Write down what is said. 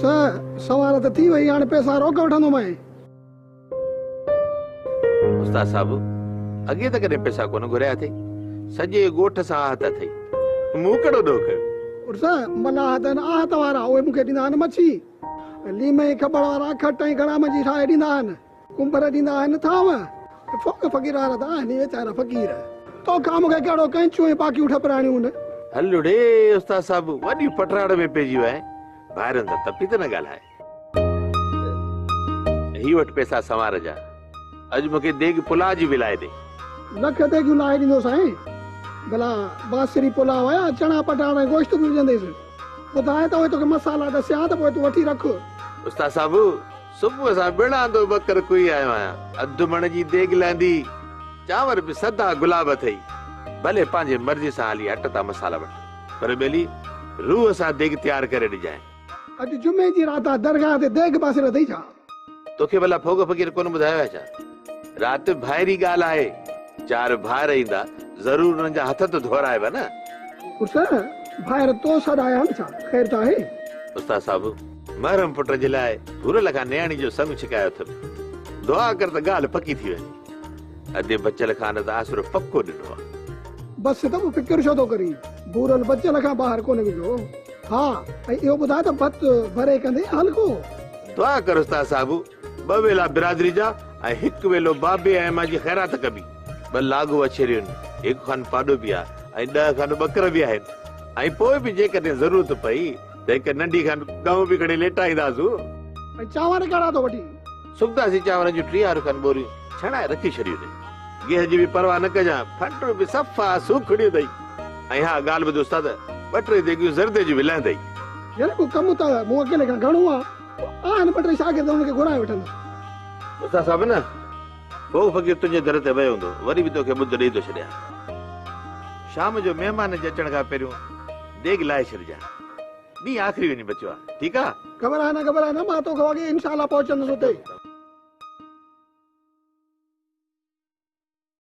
مڙس، سوار ته ٿي وئي، هاڻي پئسا روڪ وٺندومانء. استاد صاحب، اڳي ته ڪڏهن پئسا ڪونه گهريا اٿئي. سڄي ڳوٺ سان آهت اٿئي. مون ڪهڙو ڏوهه ڪيو؟ مڙس، ملاح ته آهن آهت وارا، اهي مون کي ڏيندا آهن مڇي. ليمي ۽ کٻڙ وارا کٽ ۽ گهڙا منجهي ٺاهي ڏيندا آهن. ڪنڀر ڏيندا آهن ٿانو. ۽ ڦوڳ فقير وارا ته آهن ئي ويچارا فقير. توکان مون کي ڪهڙو ڪئنچون ۽ پاڪيون ٺپرائڻيون آهن. هل ڙي استاد صاحب، وڏي پٽراڙ ۾ پئجي ويو آهين. ڀائرن سان تپي ته نه ڳالهاء. هي وٺ پئسا سنوار جا. اڄ مون کي ديڳ پلاء جي به لائي ڏي. لک ديڳيون لاهي ڏيندو سائين. ڀلا باسري پلاء يا چڻا پٽاڻا ۽ گوشت به وجهنديس. ٻڌاء ته اهي توکي مسالا ڏسيان ته پوء تون وٺي رک. استاد صاحب، صبح سان ٻڙاندو ٻڪر ڪهي آيو آهيان. اڌ مڻ جي ديڳ لهندي. چانور به سدا گلاب اٿئي. ڀلي پنهنجي مرضي سان هلي هٽ تان مسالا وٺ. پر ٻيلي، روح سان ديڳ تيار ڪري ڏجانء. اڄ جمعي جي رات آ، درگاهه تي ديڳ باسيل اٿئي ڇا؟ توکي ڀلا ڦوڳ فقير ڪونه ٻڌايو آهي ڇا؟ رات ڀائري ڳالهه آهي، چار ڀائر ايندا، ضرور انهن جا هٿ ته ڌورائبا نه. پٽ، ڀائر تو سڏايا آهن ڇا؟ خير ته آهي؟ استاد صاحب، محرم پٽ جي لاء ڀورل کان نياڻي جو سڱ ڇڪايو اٿم. دعا ڪر ته ڳالهه پڪي ٿي وڃي. ادي بچل خان ته آسرو پڪو ڏنو آهي. بس ته پوء فڪر ڇو ٿو ڪرين؟ ڀورل بچل کان ٻاهر ڪونه ويندو. ها، ۽ اهو ٻڌاء ته ڀت ڀري ڪندين يا هلڪو؟ دعا ڪر استاد صاحب، ٻه ويلا برادري جا ۽ هڪ ويلو بابي ۽ امان جي خيرات ڪبي. ٻه لاڳو اڇيريون، هڪ کن پاڏو به آهي ۽ ڏهه کن ٻڪر به آهن ۽ پوء به جيڪڏهن ضرورت پئي ته هڪ ننڍي کن ڳئون به کڻي ليٽائينداسون. ۽ چانور ڪهڙا ٿو وٺين؟ سڳداسي چانورن جون ٽيهارو کن ٻوريون ڇڻائي رکي ڇڏيون اٿئي. گيهه جي به پرواهه نه ڪجان، ڦنٽون به صفا سوکڙيون اٿئي. ۽ ها ڳالهه ٻڌ استاد، ٻه ٽي ديڳيون زردي جون به لهندئي. يار ڪو ڪم ته مون اڪيلي کان گهڻو آ، پوء آهن ٻه ٽي شاگرد انهن کي گهرائي وٺندس. استاد صاحب نه، ڦوڳ فقير تنهنجي در تي ويو هوندو، وري به توکي ٻڌ ڏئي ٿو ڇڏيان. شام جو مهمانن جي اچڻ کان پهريون ديڳ لاهي ڇڏجان. ڏينهن آخري وڃي بچيو آ، ٺيڪ آ؟ گهٻراء نه گهٻراء نه، مان توکان اڳي انشاء الله پهچندس اتي.